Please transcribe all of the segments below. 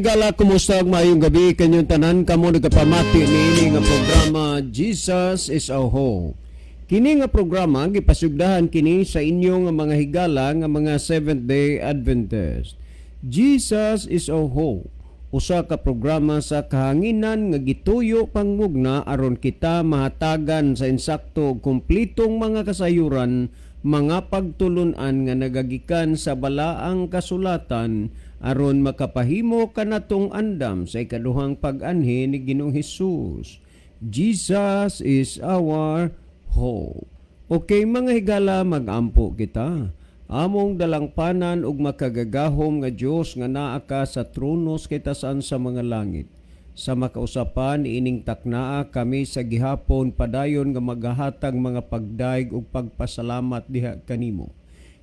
Higala, kumusta ug maayong gabi kanyong tanan kamo nagapamati niini nga programa, Jesus is Our Hope. Kini nga programa gipasugdahan kini sa inyong nga mga higala nga mga Seventh Day Adventist. Jesus is Our Hope. Usa ka programa sa kahanginan nga gituyo pangmugna aron kita mahatagan sa insakto ug kumplitong mga kasayuran, mga pagtulunan nga nagagikan sa balaang kasulatan aron makapahimo kanatong andam sa ikaduhang pag-anhi ni Ginoong Hesus. Jesus is our hope. Okay, mga higala, magampo kita. Among dalangpanan ug makagagahom nga Dios nga naa ka sa trono sa kitasan sa mga langit. Sa makausapan ining taknaa, kami sa gihapon padayon nga magahatag mga pagdaig ug pagpasalamat diha kanimo.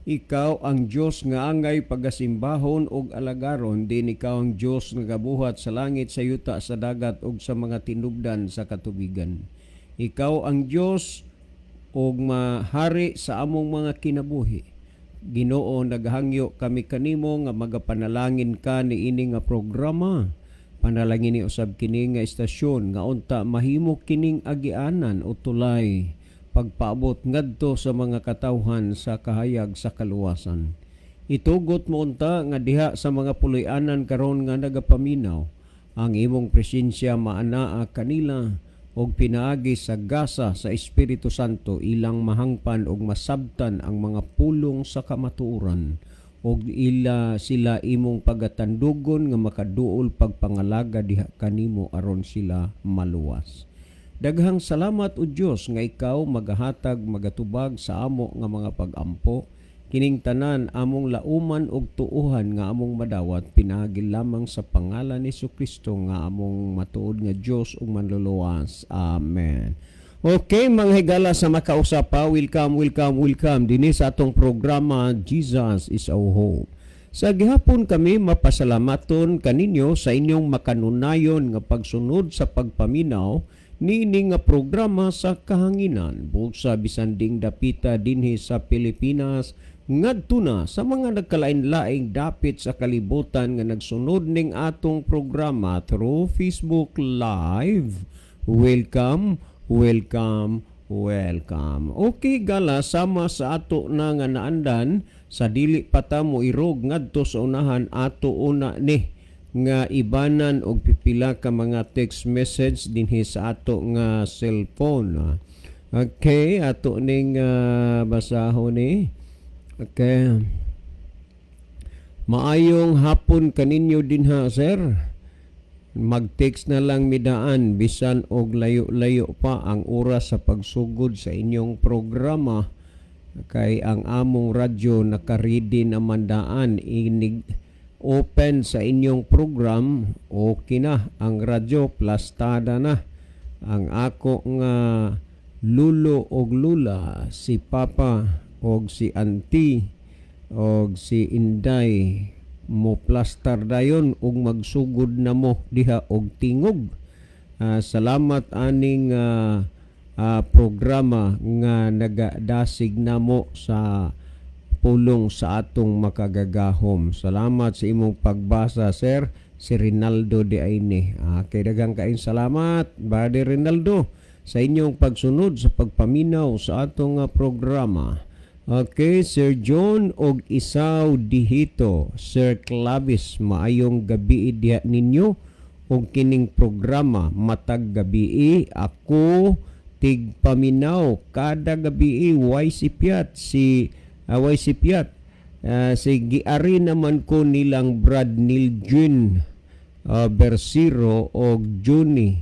Ikaw ang Dios nga angay pagasimbahon ug alagaron, din ikaw ang Dios nga gabuhat sa langit, sa yuta, sa dagat ug sa mga tinubdan sa katubigan. Ikaw ang Dios ug mahari sa among mga kinabuhi. Ginoo, naghangyo kami kanimo nga magapanalangin ka niini nga programa. Panalangin ni usab kini nga istasyon nga unta mahimo kining agianan o tulay pagpaabot ngadto sa mga katawhan sa kahayag sa kaluwasan. Itugot mo unta nga diha sa mga puloy-anan karon nga nagapaminaw, ang imong presensya maanaa kanila og pinaagi sa gasa sa Espiritu Santo ilang mahangpan og masabtan ang mga pulong sa kamatuoran og ila sila imong pagatandugon nga makaduol pagpangalaga diha kanimo aron sila maluwas. Daghang salamat, o Dios, nga ikaw magahatag, magatubag sa amo nga mga pagampo. Kining tanan among lauman og tuohan nga among madawat pinaagi lamang sa pangalan ni Kristo nga among matuod nga Dios ug manluluwas. Amen. Okay, mga higala, sa makausap pa, welcome, welcome, welcome dinhi sa atong programa, Jesus is Our Hope. Sa gihapon kami mapasalamaton kaninyo sa inyong makanunayon nga pagsunod sa pagpaminaw niini nga programa sa kahanginan bulsa bisan ding dapita dinhi sa Pilipinas ngadto na sa mga nagkalain-laing dapit sa kalibutan nga nagsunod ning atong programa through Facebook Live. Welcome, welcome, welcome. Okay gala, sama sa ato na nga naandan, sa dili pa ta mo irog ngadto sa unahan, ato una ni nga ibanan og pipila ka mga text message dinhi sa ato nga cellphone. Okay, ato ning basahon ni. Okay. "Maayong hapon kaninyo dinha, sir. Mag-text na lang midaan bisan og layo-layo pa ang oras sa pagsugod sa inyong programa kay ang among radyo naka-ready naman daan. Inig open sa inyong program, okay na ang radyo, plastada na. Ang ako nga lulo og lula, si papa og si auntie og si inday, mo plastar dayon ug magsugod na mo diha og tingog. Salamat aning programa nga nagadasig namo sa pulong sa atong makagagahom. Salamat sa imong pagbasa, sir." Si Rinaldo de Aine. Kay daghang kaayong salamat, Brother Rinaldo, sa inyong pagsunod sa pagpaminaw sa atong programa. Okay, Sir John og Isaw Dihito, Sir Clavis, maayong gabi diha ninyo og kining programa matag gabi ako tigpaminaw kada gabi YC Piat si YC Piat. Si giari naman ko nilang Brad Niljun Bersiro og Juni,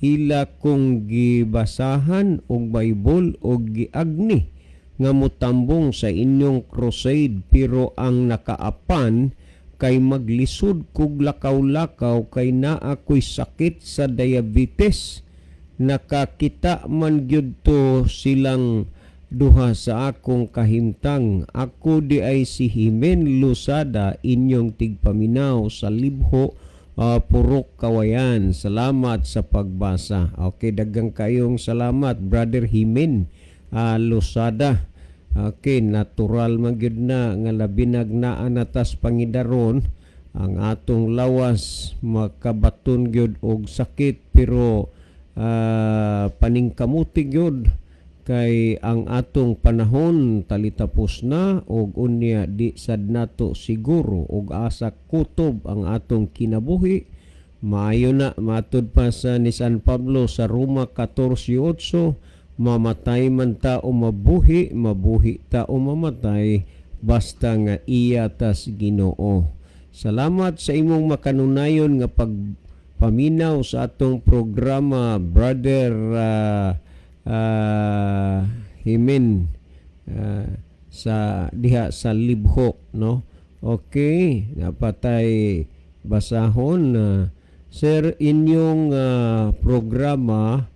ila kong gibasahan og Bible og giagni nga motambong sa inyong crusade, pero ang nakaapan kay maglisod kog lakaw-lakaw kay naa ko'y sakit sa diabetes. Nakakita man gyud to silang duha sa akong kahimtang. Ako di ay si Himen Lusada, inyong tigpaminaw sa Libho, Purok Kawayan. Salamat sa pagbasa." Okay, daghang kayong salamat, Brother Himen Lusada. Okay, natural man gyud na nga labinag naa natas pangidaron. Ang atong lawas makabaton gyud og sakit, pero paningkamuti gyud kay ang atong panahon talitapos na og unya di sad nato siguro og asa kutob ang atong kinabuhi. Maayo na matud pa sa ni San Pablo sa Roma 14:8, mamatay man ta o mabuhi, mabuhi ta o mamatay, basta nga iya tas Ginoo. Salamat sa imong makanunayon nga pagpaminaw sa atong programa, Brother Himin sa diha sa Libho, no? Okay, napatay basahon na, sir, inyong programa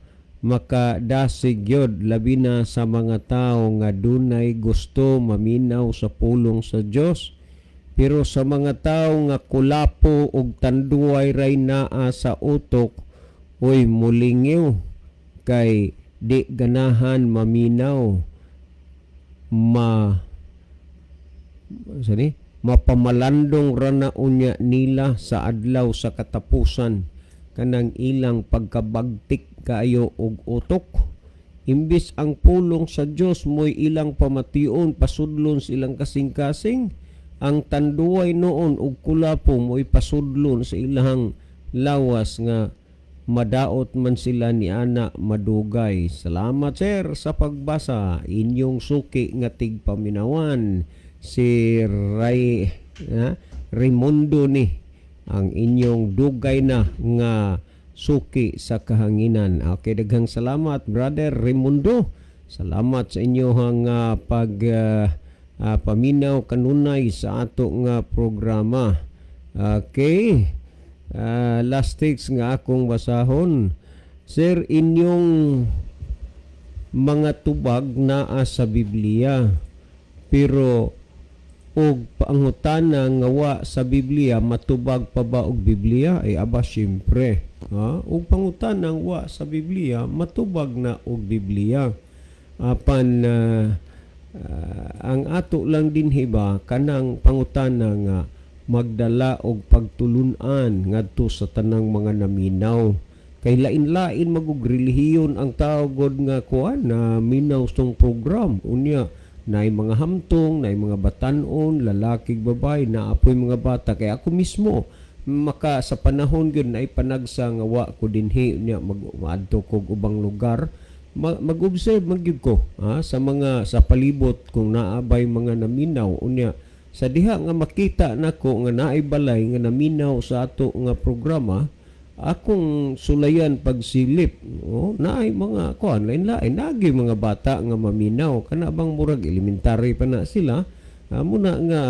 makadasig gyud, labi na sa mga tao nga dunay gusto maminaw sa pulong sa Dios. Pero sa mga tao nga kulapo og tanduay ray naa sa utok, oy, mulingiw kay di ganahan maminaw, ma sani mapamalandong rana unya nila sa adlaw sa katapusan, kanang ilang pagkabagtik kaayo og utok. Imbis ang pulong sa Dios mo'y ilang pamation, pasudlon sa ilang kasing-kasing, ang tanduay noon og kulapo mo'y pasudlon sa ilang lawas nga madaot man sila ni ana madugay. Salamat, sir, sa pagbasa. Inyong suki nga tigpaminawan, si Ray ha? Raimundo ni ang inyong dugay na nga suki sa kahanginan. Okay, daghang salamat, Brother Raimundo. Salamat sa inyong pag paminaw kanunay sa ato nga programa. Okay. Last text nga akong basahon. Sir, inyong mga tubag naa sa Biblia. Pero og pangutana nga wa sa Biblia, matubag pa ba og Biblia? Ay aba, syempre. Ha? Og pangutana nga wa sa Biblia, matubag na og Biblia. Apan ang ato lang din hiba kanang pangutana nga magdala og pagtulunan ngadto sa tanang mga naminaw, kay lain-lain magug relihiyon ang tao god nga kuan na minaw tong program. Unya naay mga hamtong, naay mga batanon, lalaki, babae, naapoy mga bata, kay ako mismo maka sa panahon gyud naay panagsa nga wa ko dinhi, unya mag maadto kog ubang lugar, mag-observe man gyud ko ha, sa mga sa palibot kung naabay mga naminaw. Unya sa diha nga makita nako nga naay balay nga naminaw sa ato nga programa, akong sulayan pagsilip. Oh, naay mga kuan, lain-lain nagi mga bata nga maminaw, kana bang murag elementary pa na sila. Muna nga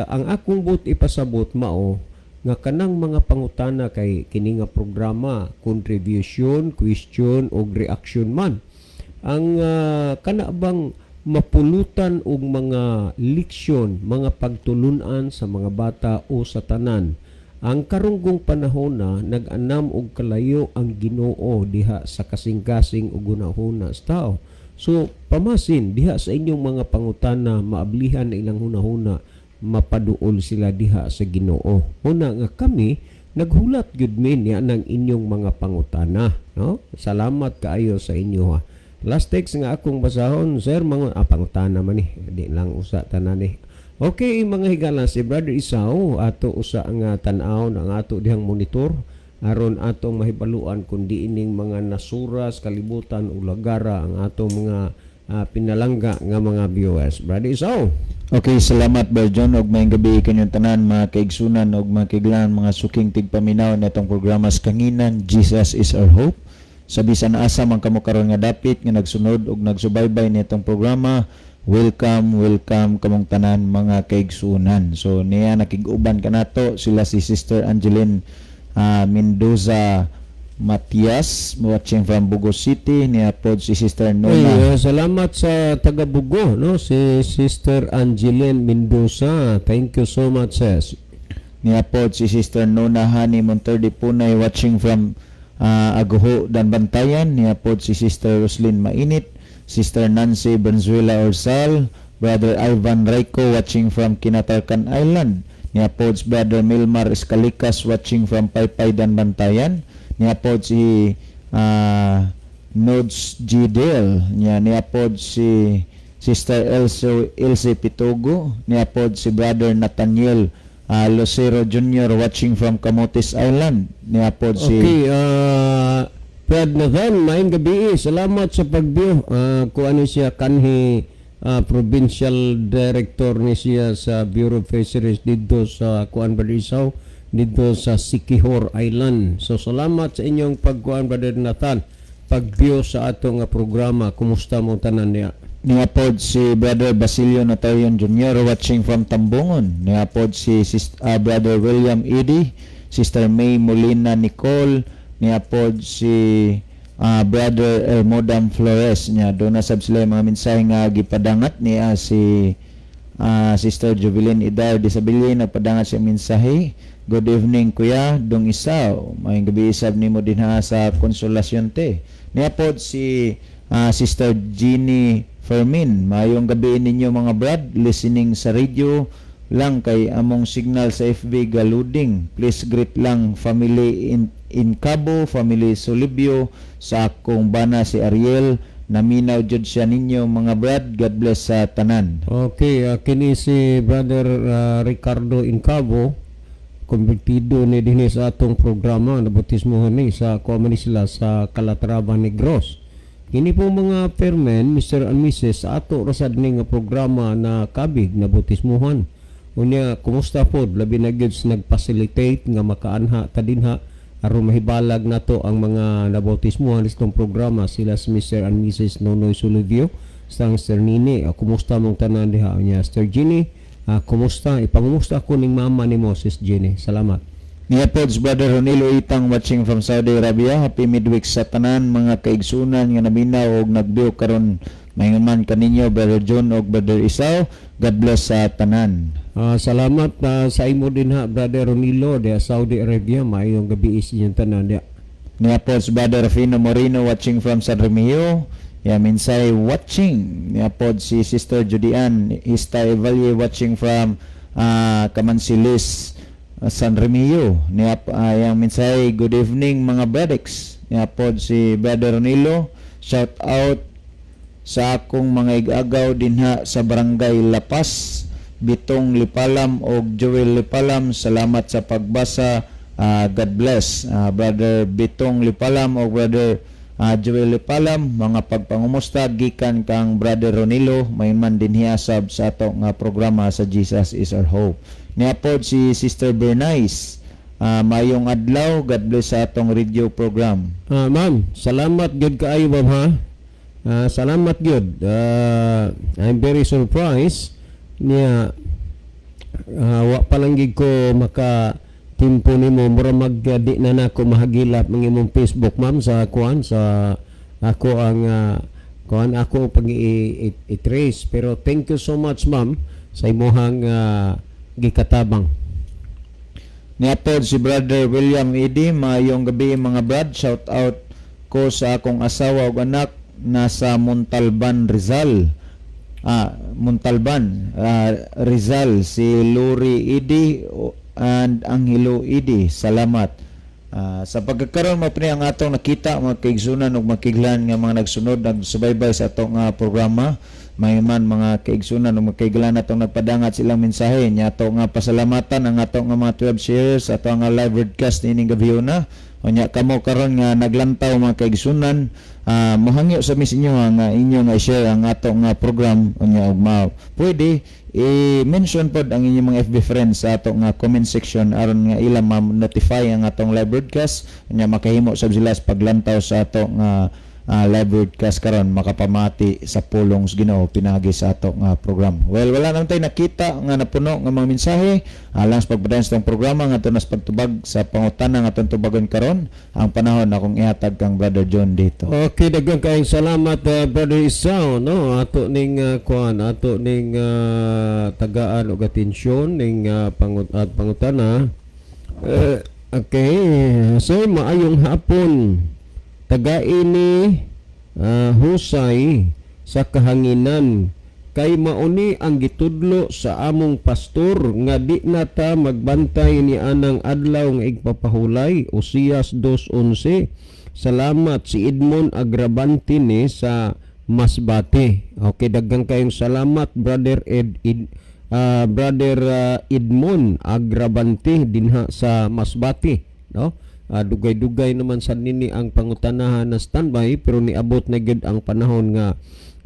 ang akong but ipasabot mao nga kanang mga pangutana, kay kini nga programa contribution, question og reaction man ang kana bang mapulutan og mga leksyon, mga pagtulunan sa mga bata o sa tanan. Ang karunggong panahon na nag-anam og kalayo ang Ginoo diha sa kasing-kasing ug hunahuna sa tao. So pamasin diha sa inyong mga pangutana, maablihan na ilang hunahuna, mapaduol sila diha sa Ginoo. Una nga kami naghulat gyud mi niya ng inyong mga pangutana, no? Salamat kaayo sa inyo, ha. Last text nga akong basahon, sir, mga pangutana man ni, di lang usa tanan ni. Okay, mga higala, si Brother Isaw ato usa nga tan-awon ang ato dihang monitor aron atong mahibaluan kung di ining mga nasuras kalibutan o lagara ang atong mga pinalangga nga mga viewers. Brother Isaw. Okay, salamat, Brother John, ug maayong gabi kanyong tanan, mga kaigsunan ug mga kaiglanan, mga suking tigpaminaw natong programa sa Kanginan, Jesus is Our Hope. Sa bisan asa man kamo karon nga dapit nga nagsunod ug nagsubaybay nitong programa, welcome, welcome kamong tanan, mga kaigsunan. So niya nakig-uban kanato sila si Sister Angeline Mendoza Matias, watching from Bogo City. Niya pod si Sister Uy, Nona. Salamat sa taga Bugo, no? Si Sister Angeline Mendoza. Thank you so much, sis. Niya pod si Sister Nona Hani Monterde Punay, watching from Aguho, Daanbantayan. Niya pod si Sister Roslyn Mainit, Sister Nancy Benzuela Orsal, Brother Ivan Rayco, watching from Kinatarkan Island. Niya pod si Brother Milmar Escalicas watching from Paypay, Bantayan. Niya pod si Nodes G. Dale. Niya niya pod si Sister Elsie, Elsie Pitugo. Niya pod si Brother Nathaniel Lucero Jr. watching from Camotes Island. Niya pod si Okay, Brad Nathan, maayong gabi. Salamat sa pag-view. Kung ano siya kanhi provincial director ni siya sa Bureau of Fisheries dito sa Kuan Brother, dito sa Siquijor Island. So salamat sa inyong pagkuan, Brother Nathan, pag-view sa atong programa. Kumusta mo tanan niya? Niya pod si Brother Basilio Notarion Jr. watching from Tambungon. Niya pod si Brother William Edie, Sister May Molina Nicole, niya pod si Brother Elmodam Flores. Niya doon na sab sila yung mga mensahe nga gipadangat. Niya si Sister Jubilin Idar Disabilin, nagpadangat siya mensahe. "Good evening, Kuya Dong Isaw." Maayong gabi isab nimo dinha sa Consolacion te. Niya pod si Sister Jeannie Fermin. "Maayong gabi ninyo mga brad, listening sa radio lang kay among signal sa FB galuding. Please greet lang family in Cabo, family Solibio, sa akong bana si Ariel. Naminaw jud siya ninyo mga brad. God bless sa tanan." Okay, kini si Brother Ricardo Incabo, konvertido ni dinhi sa atong programa, nabautismohan ni sa kuan man ni sila sa Calatrava, Negros. Kini po mga Fermen, Mr. and Mrs. sa ato rasad ni nga programa na kabig na bautismohan. Unya, kumusta pod labi na gyud sa nag-facilitate nga makaanha ta dinha aron mahibalag nato ang mga nabautismohan sa itong programa, sila si Mr. and Mrs. Nonoy Solivio sang Sir Nini. Kumusta mong tanan diha niya, Sir Ginny? Kumusta? Ipangumusta ko ning mama nimo, Sis Ginny. Salamat. Niya pod si Brother Ronilo Itang watching from Saudi Arabia. "Happy midweek sa tanan mga kaigsunan nga naminaw og nagbiw karon. Maingon man kaninyo, Brother John og Brother Isaw. God bless sa tanan." Salamat sa imo dinha, Brother Ronilo diha Saudi Arabia. Maayong gabi sa inyong tanan diha. Niya pod si Brother Rafino Moreno watching from San Remigio. Ya minsay watching. Niya pod si Sister Judian Ista Evalle watching from Kamansilis, San Remigio. Niya yang minsay, "Good evening mga brothers." Niya pod si Brother Ronilo. "Shout out sa akong mga igagaw dinha sa Barangay Lapas, Bitong Lipalam og Joel Lipalam. Salamat sa pagbasa. God bless." Brother Bitong Lipalam og Brother Joel Lipalam, mga pagpangumusta gikan kang Brother Ronilo, may man dinhi sab sa ato nga programa sa Jesus is Our Hope. Niya pod si Sister Bernice. "Mayong adlaw, God bless sa atong radio program." Ma'am, salamat gyud kaayo, ma'am, ha. Salamat gyud. I'm very surprised niya, wa pa lang gid ko maka timpo nimo, mura mag di na nako mahagilap ang imong Facebook, ma'am, sa kuan sa ako ang kuan ako pag i-trace, pero thank you so much, ma'am, sa imuhang gikatabang. Niya pod si Brother William Edi, "Maayong gabi mga brad, shout out ko sa akong asawa ug anak nasa Montalban, Rizal. Montalban, Rizal, si Lori Edi and Angelo Edi. Salamat." Sa pagkakaroon mo ni ang atong nakita, mga kaigsunan ug makiglan nga mga nagsunod nagsubaybay sa atong programa, may man mga kaigsunan ug makaiglan atong nagpadangat silang mensahe nya ato nga pasalamatan ang atong nga mga 12 shares ato nga live broadcast niining gabi na. Unya kamo karon nga naglantaw, mga kaigsunan, mohangyo sa mis inyo nga inyo nga i-share ang ato nga program. Unya ug ma pwede i-mention pod ang inyong mga FB friends sa ato nga comment section aron nga ila ma-notify ang atong live broadcast. Unya makahimo sab sila sa paglantaw sa ato nga live broadcast karon, makapamati sa pulong sa Ginoo pinagi sa ato nga program. Well, wala naman tayo nakita nga napuno nga mga mensahe. Alang sa pagpadayon sa atong programa nga na sa pagtubag sa pangutana nga atong tubagon karon, ang panahon akong ihatag kang Brother John dito. Okay, daghang kayong salamat, Brother Isao, no? Ato ning kuan, ato ning tagaan og atensyon ning pangut at pangutana. Okay, so maayong hapon. Tagai ni husay sa kahanginan. Kay mauni ang gitudlo sa among pastor nga di na ta magbantay ni anang adlaw nga igpapahulay, Osias 2:11. Salamat, si Edmond Agrabante ni sa Masbate. Okay, daghan kayong salamat, Brother Ed, Ed Brother Edmond Agrabante dinha sa Masbate, no? Dugay-dugay naman sa nini ang pangutanahan na standby, pero niabot na gyud ang panahon nga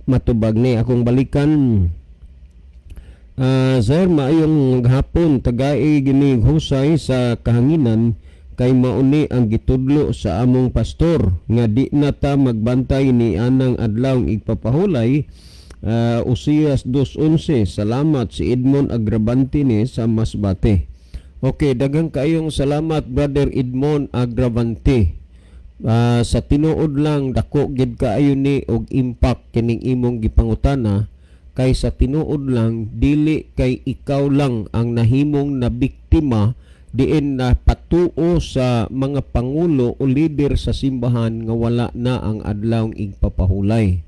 matubag ni. Akong balikan. Sir, maayong hapon. Tagai gini husay sa kahanginan kay mauni ang gitudlo sa among pastor nga di na ta magbantay ni anang adlaw igpapahulay, Osias 2:11. Salamat, si Edmond Agrabante ni sa Masbate. Okay, daghang kayong salamat, Brother Edmond Agravante. Sa tinuod lang, dako gid kaayo ni og impact kining imong gipangutana, kay sa tinuod lang, dili kay ikaw lang ang nahimong na biktima diin na patuo sa mga pangulo o leader sa simbahan nga wala na ang adlaw igpapahulay.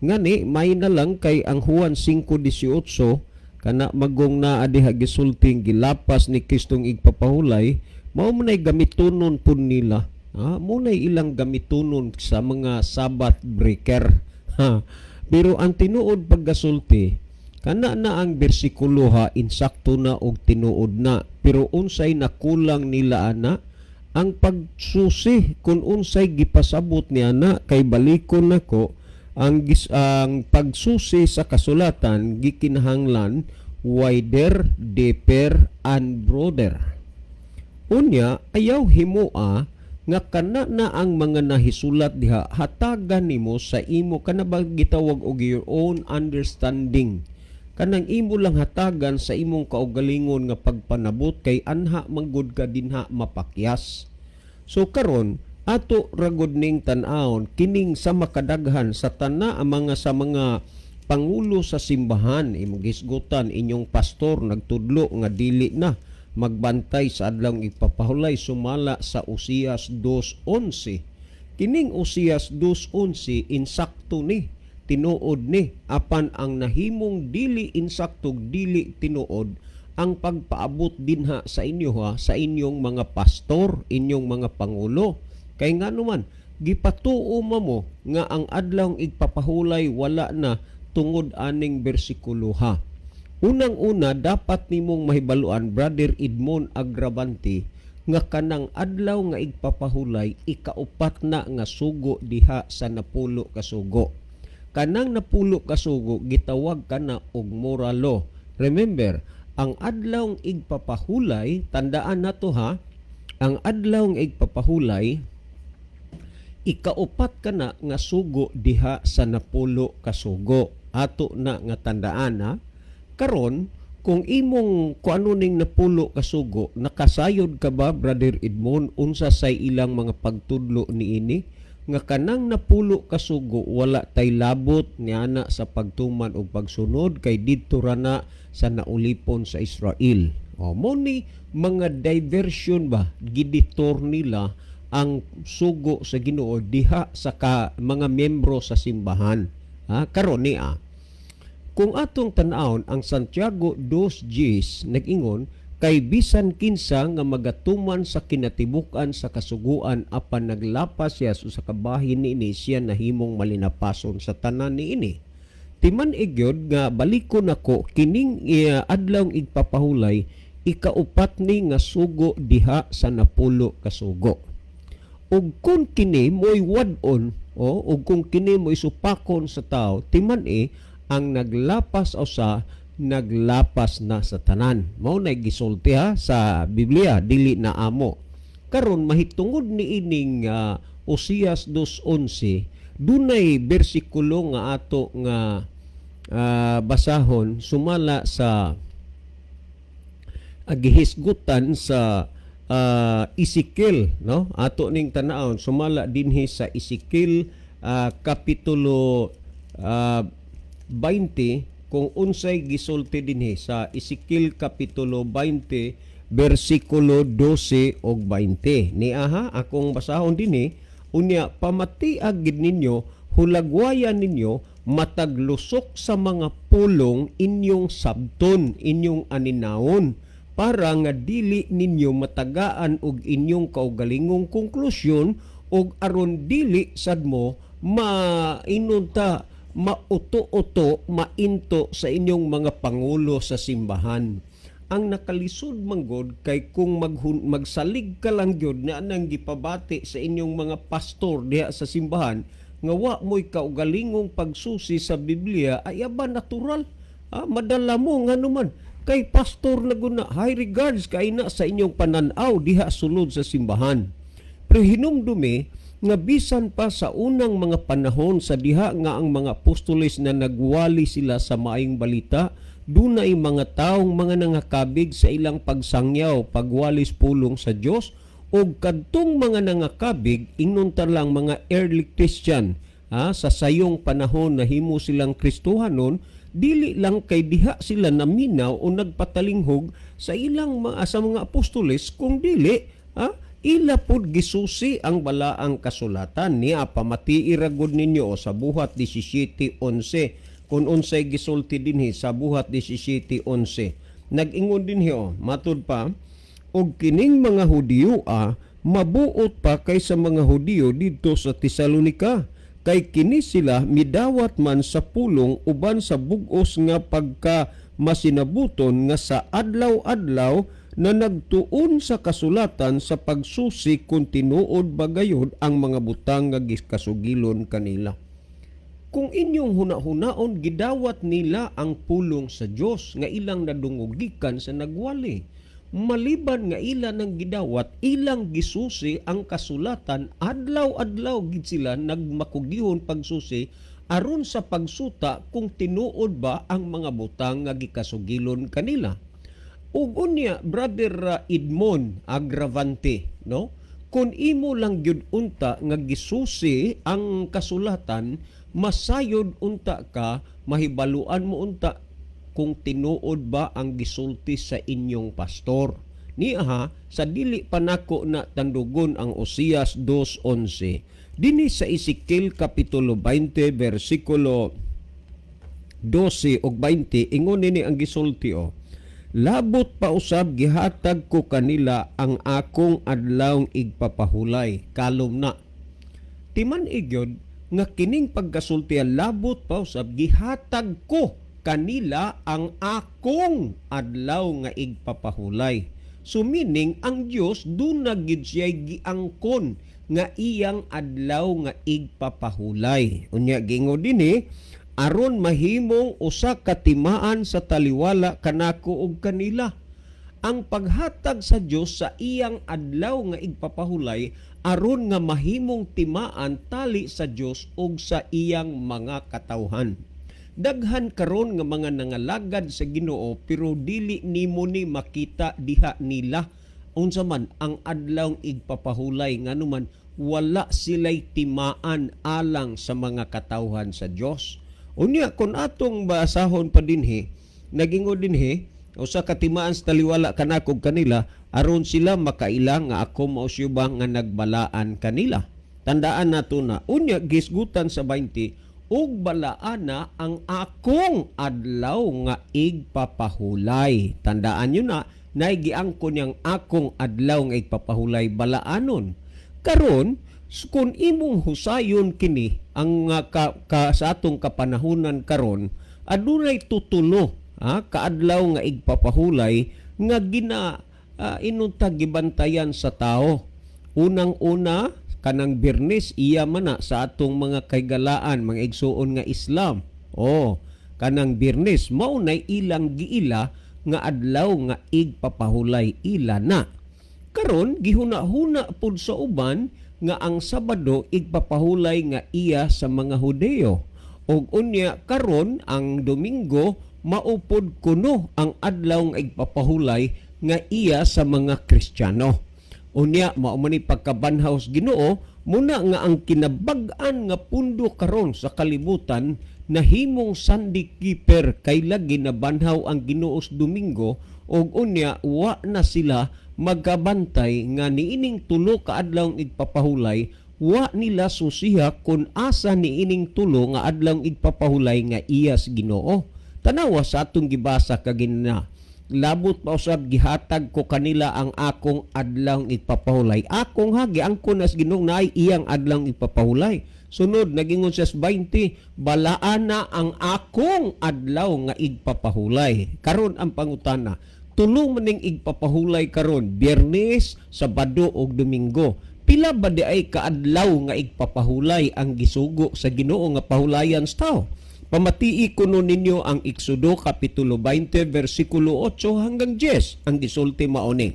Ngani may na lang kay ang Juan 5:18 kana magong naa diha gisulting gilapas ni Kristong igpapahulay, mao man ay gamitonon pud nila. Mo nay ilang gamitonon sa mga Sabbath breaker. Ha. Pero ang tinuod paggasulti, kana na ang bersikulo ha, insakto na og tinuod na. Pero unsay nakulang nila ana? Ang pagsusi kung unsay gipasabot ni ana. Kay balikon nako ang pagsusi sa kasulatan, gikinahanglan wider, deeper and broader. Unya, ayaw himoa nga kana na ang mga nahisulat diha hatagan nimo sa imo, kana ba gitawag og your own understanding, kanang imo lang hatagan sa imong kaugalingon nga pagpanabot, kay anha manggod ka dinha mapakyas. So karon, ato ragod ning tan-awon kining sa makadaghan sa tana ang mga sa mga pangulo sa simbahan, imong gisgutan inyong pastor nagtudlo nga dili na magbantay sa adlaw igpapahulay sumala sa Osias 2:11. Kining Osias 2:11, insakto ni, tinuod ni, apan ang nahimong dili insakto, dili tinuod ang pagpaabot dinha sa inyo ha, sa inyong mga pastor, inyong mga pangulo. Kay ngano man gipatuo mo nga ang adlaw igpapahulay wala na tungod aning bersikulo ha. Unang-una, dapat nimong mahibaluan, Brother Edmond Agravante, nga kanang adlaw nga igpapahulay, ikaupat na nga sugo diha sa 10 ka sugo. Kanang 10 ka sugo, gitawag kana og moral law. Remember, ang adlaw igpapahulay, tandaan nato ha, ang adlaw igpapahulay, ikaupat kana nga sugo diha sa 10 ka sugo. Ato na nga tandaan ha. Karon, kung imong kung ano ning 10 ka sugo, nakasayod ka ba, Brother Edmond, unsa say ilang mga pagtudlo niini? Nga kanang 10 ka sugo, wala tay labot niana sa pagtuman og pagsunod kay didto ra na sa naulipon sa Israel. O mo ni mga diversion ba, giditor nila ang sugo sa Ginoo diha sa ka, mga miyembro sa simbahan. Ha, karon ni ah. Kung atong tan-awon ang Santiago 2:10, nag-ingon, "Kay bisan kinsa nga magatuman sa kinatibuk-an sa kasuguan apan naglapas siya sa kabahin niini, siya nahimong malinapason sa tanan niini." Timan igyod nga balikon nako kining adlaw igpapahulay, ikaupat ni nga sugo diha sa 10 ka sugo. Ug kung kini mo'y wad-on o ug kung kini mo'y supakon sa tao, timan e ang naglapas o sa naglapas na sa tanan. Mao na gisulti ha sa Biblia, dili na amo. Karon, mahitungod ni ining Osias 2:11, dunay bersikulo nga ato nga basahon sumala sa gihisgutan sa Ezekiel, no? Ato ning tan-awon sumala dinhi sa Ezekiel kapitulo 20, kung unsay gisulti dinhi sa Ezekiel kapitulo 20 bersikulo 12 ug 20. Ni aha, akong basahon dinhi: "Unya pamatiag gid ninyo, hulagwayan ninyo. Matag lusok sa mga pulong inyong sabton, inyong aninawon, para nga dili ninyo matagaan og inyong kaugalingong konklusyon og aron dili sad mo mainunta, mauto-uto, mainto sa inyong mga pangulo sa simbahan. Ang nakalisod manggod kay kung magsalig ka lang gyud na anang gipabati sa inyong mga pastor diha sa simbahan nga wa mo'y kaugalingong pagsusi sa Biblia, ay aba, natural, madala mo, nga naman kay pastor na guna, high regards kay na sa inyong pananaw diha sulod sa simbahan. Pero hinumdumi nga bisan pa sa unang mga panahon sa diha nga ang mga apostoles na nagwali sila sa maayong balita, dunay mga taong mga nangakabig sa ilang pagsangyaw, pagwalis pulong sa Dios, ug kadtong mga nangakabig, ingnon ta lang mga early Christian, sa sayong panahon nahimo silang Kristohanon, dili lang kay diha sila naminaw o nagpatalinghog sa ilang mga sa mga apostoles, kung dili ila pud gisusi ang balaang kasulatan. Niya pamatii ra gud ninyo sa Buhat 17:11 kung unsay gisulti dinhi sa Buhat 17:11. Nag-ingon dinhi, oh, matud pa, "Og kining mga Hudiyo mabuot pa kaysa mga Hudiyo didto sa Tesalonika, kay kini sila midawat man sa pulong uban sa bug-os nga pagka masinabuton nga sa adlaw-adlaw na nagtuon sa kasulatan sa pagsusi kung tinuod ba gayud ang mga butang nga gikasugilon kanila." Kung inyong huna-hunaon, gidawat nila ang pulong sa Dios nga ilang nadungog gikan sa nagwali. Maliban nga ila nang gidawat, ilang gisusi ang kasulatan, adlaw-adlaw gid sila nagmakugihon pagsusi aron sa pagsuta kung tinuod ba ang mga butang nga gikasugilon kanila. Ug unya, Brother Edmond Agravante, no? Kung imo lang gyud unta nga gisusi ang kasulatan, masayod unta ka, mahibaluan mo unta kung tinuod ba ang gisulti sa inyong pastor. Niya sa dili pa nako na tandugon ang Oseas 2:11. Dinhi sa Ezekiel kapitulo 20 versikulo 12 ug 20, ingon nini ang gisulti, oh. "Labot pa usab gihatag ko kanila ang akong adlawng igpapahulay." Kalom na. Timan igyod nga kining pagkasulti, "Labot pa usab gihatag ko kanila ang akong adlaw nga igpapahulay." So meaning ang Dios duna gid siya giangkon nga iyang adlaw nga igpapahulay. Unya giingon dinhi, "Aron mahimong usa ka timaan sa taliwala kanako ug kanila." Ang paghatag sa Dios sa iyang adlaw nga igpapahulay aron nga mahimong timaan tali sa Dios ug sa iyang mga katawhan. Daghan karon nga mga nangalagad sa Ginoo, pero dili nimo ni makita diha nila unsa man ang adlaw igpapahulay, nganuman wala sila'y timaan alang sa mga katawhan sa Dios. Unya kung atong basahon pa dinhi, nagingon dinhi, "Usa ka timaan sa taliwala kanako ug kanila, aron sila makaila nga ako mao si Jehova nga nagbalaan kanila." Tandaan nato na. Unya gisgutan sa 20, "Ug balaana ang akong adlaw nga igpapahulay." Tandaan nyo na, naigiangkon niyang akong adlaw nga igpapahulay, balaanon. Karon, kung imong husayon kini ang sa atong kapanahunan karon, adunay tutulo kaadlaw nga igpapahulay nga gina inunta gibantayan sa tao. Unang-una, kanang Biyernes, iya man na sa atong mga kaigalaan, mga igsuon nga Islam. Oh, kanang Biyernes mao nay ilang giila nga adlaw nga igpapahulay, ila na. Karon gihuna-huna pud sa uban nga ang Sabado igpapahulay nga iya sa mga Hudeo. Og unya karon ang Domingo maupod kuno ang adlaw nga igpapahulay nga iya sa mga Kristiyano. Unya mao man ni pagkabanhaw sa Ginoo, muna nga ang kinabag-an nga pundo karon sa kalibutan nahimong Sunday keeper, kay lagi nabanhaw ang Ginoo sa Domingo, ug unya wa na sila magkabantay nga niining tulo ka adlaw igpapahulay. Wa nila susiha kung asa ni ining tulo nga adlaw igpapahulay nga iya sa Ginoo. Tanawa sa atong gibasa kaganina. Labot pa usab gihatag ko kanila ang akong adlaw igpapahulay. Akong ha, giangkon nas Ginoo naay iyang adlaw igpapahulay. Sunod nagingon siya sa 20, balaan na ang akong adlaw nga igpapahulay. Karon ang pangutana, tulo man ning igpapahulay karon, Biyernes, Sabado ug Domingo. Pila ba di ay kaadlaw nga igpapahulay ang gisugo sa Ginoo nga pahulayan sa tao? Pamatii kuno ninyo ang Exodo kapitulo 20 versikulo 8 hanggang 10. Ang gisulti mao ni: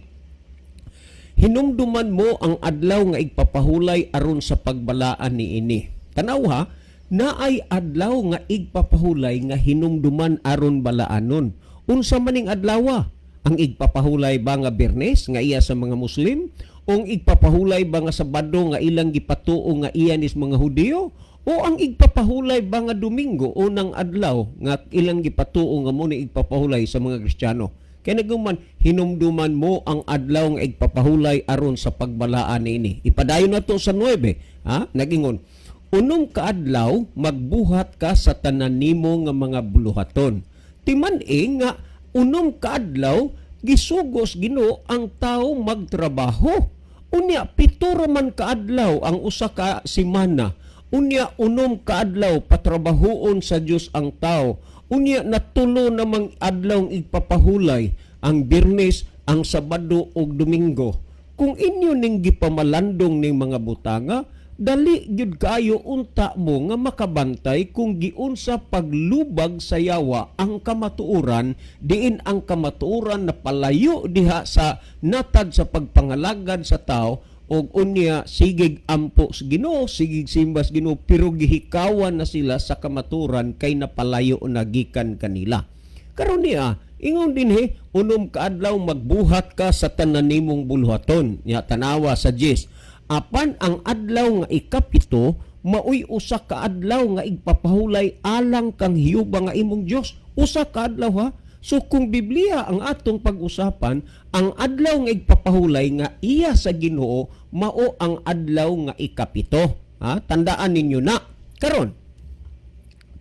"Hinumduman mo ang adlaw nga igpapahulay aron sa pagbalaan niini." Tanaw ha, naay adlaw nga igpapahulay nga hinumduman aron balaanon. Unsa maning adlawa? Ang igpapahulay ba nga Biyernes nga iya sa mga Muslim? O ang igpapahulay ba nga Sabado nga ilang gipatuo nga iya nis mga Hudiyo? O ang igpapahulay ba nga Domingo, unang adlaw nga ilang gipatuo nga mo ni igpapahulay sa mga Kristiyano? Kaya naguman, hinumduman mo ang adlaw nga igpapahulay aron sa pagbalaan niini. Ipadayon na to sa 9. Ha? Nagingon, "Unom ka adlaw magbuhat ka sa tanan nimo nga mga buluhaton." Timan-i nga 6 ka adlaw gisugos Ginoo ang tao magtrabaho. Unya 7 ra man ka adlaw ang usa ka semana. Unya 6 ka adlaw patrabahoon sa Dios ang tao. Unya natulo namang adlaw ang igpapahulay, ang Biyernes, ang Sabado ug Domingo. Kung inyo ning gipamalandong ning mga butanga, dali gyud kaayo unta mo nga makabantay kung giunsa paglubag sa yawa ang kamatuoran, diin ang kamatuoran na palayo diha sa natad sa pagpangalagad sa tao, og unya sigig ampo sa Ginoo, sigig simba sa Ginoo, pero gihikawan na sila sa kamatuoran kay napalayo na gikan kanila. Karon niya, ingon dinhi, "Unom ka adlaw magbuhat ka sa tanan nimong buluhaton." Nya tanawa sa 10. "Apan ang adlaw nga 7 maoy usa ka adlaw nga igpapahulay alang kang Hiyuba nga imong Dios. Usa ka adlaw ha. So kung Biblia ang atong pag-usapan, ang adlaw nga igpapahulay nga iya sa Ginoo mao ang adlaw nga 7. Ha? Tandaan ninyo na. Karon,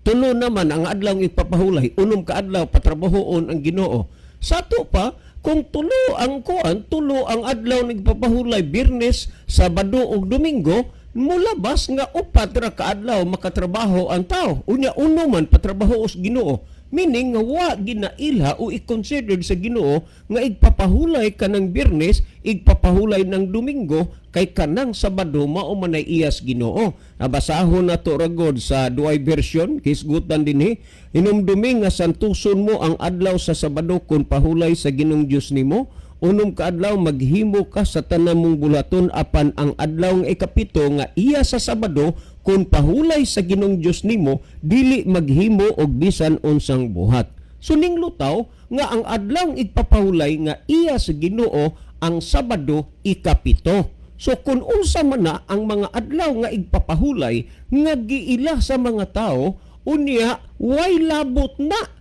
tulo naman ang adlaw nga ipapahulay, 6 ka adlaw patrabahoon ang Ginoo. Sa ato pa, kung tulo ang kuan, tulo ang adlaw nagpapahulay, Biyernes, Sabado ug Domingo, mulabas nga 4 ra ka adlaw makatrabaho ang tao. Unya 1 man patrabaho sa Ginoo. Meaning nga wa ginailha o i-considered sa Ginoo nga igpapahulay kanang Biyernes, igpapahulay ng Domingo, kay kanang Sabado mao man ay iyas Ginoo. Nabasahon na to ragod sa duay version, kisgutan dinhi. "Hinumdumi nga santuson mo ang adlaw sa Sabado kun pahulay sa Ginoong Dios nimo. 6 ka adlaw maghimo ka sa tanan mong buluhaton, apan ang adlaw nga 7 nga iya sa Sabado kun pahulay sa Ginoong Dios nimo, dili maghimo og bisan unsang buhat." So ning lutaw nga ang adlaw igpapahulay nga iya sa Ginoo ang Sabado 7. So kung unsa man na ang mga adlaw nga igpapahulay nga giila sa mga tao, unya way labot na